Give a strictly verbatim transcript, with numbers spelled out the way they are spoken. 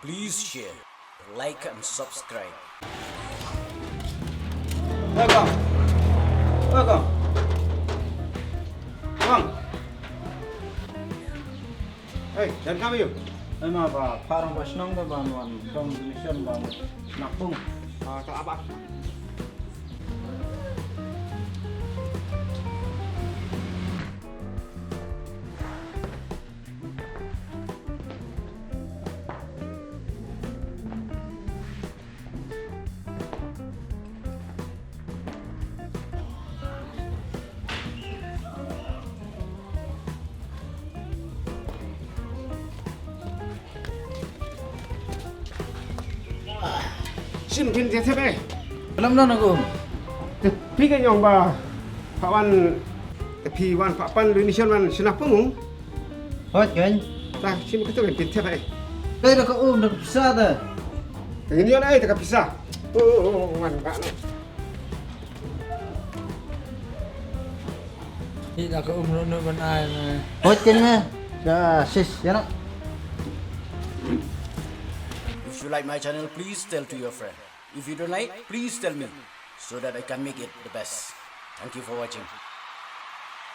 Please share, like and subscribe. Welcome. Welcome. Come. Hey, dan kami yuk. Ema ba parang ba shnong ba ban wan dong donation ba nakpung. Ah, tak apa. Shim kin je thep eh. Lam don aku. Te phi ka nyong ba. Pha wan. Te phi wan pha pan lu ni shon wan shna pung. Hot kan? Ta shim ka tu kan kin thep eh. Te da ka um da ka pisa da. Te ngin yon ai te ka pisa. Oh, oh, oh, wan ba no. Hi da ka um ro no ban ai na. Hot kan me. Da sis ya no. If you like my channel, please tell to your friend. If you don't like, please tell me so that I can make it the best. Thank you for watching.